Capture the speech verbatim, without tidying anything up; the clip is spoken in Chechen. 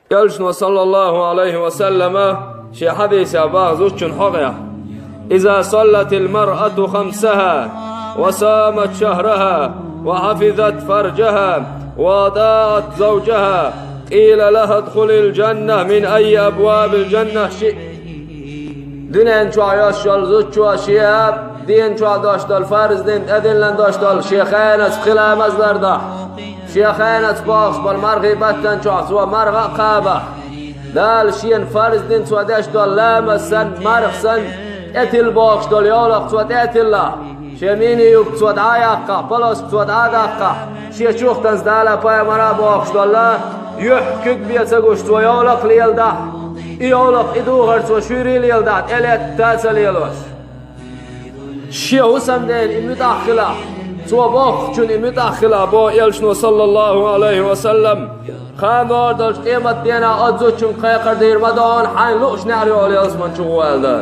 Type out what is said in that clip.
Элчано, саллаллаху алейхи ва саллама, шен хьадисехь боху зудчун хьокъехь: «Иза саллатил маръату хамсаха, ва самат шахраха, ва хафизат фаржаха, ва атаат завжаха, къила лаха дхулил жанна мин айи абвабил жанна шиъ». Дуьнен чохь йолуш йолу зудчо шен ден чохь долуш долу фарз дин, тӀедиллина долуш долу шен хенаца пхи ламаз лардахь, шен хенаца бохуш болу мархий баттана чохь цо марха а кхабахь, Дала шена фарз дина цо деш долу ламаз санна, марха санна, тӀетилла бохуш долу йовлакх цо тӀе а тиллахь, шен мини юбка цо дӀа а яккхахь, полоска цо дӀа а даккхахь, шен чухтанца Дала пайхамара бохуш долла, юьхь куьг бен ца гуш цо йовлакх леладахь, и йовлакх, и духар цо шуьйре леладахь, тӀелетта а ца лелош. Шен хӀусамдена и муьтӀахь хилахь, цо бохучунна и муьтӀахь хилахь, боху Элчано, саллаллаху алейхи ва саллам, кхана догӀур долчу къематденахь оцу зудчуьнга кхайкхар дийр ма ду хьуна, хьайна лууш неӀаре йолу ялсамани чу гӀо аьлла.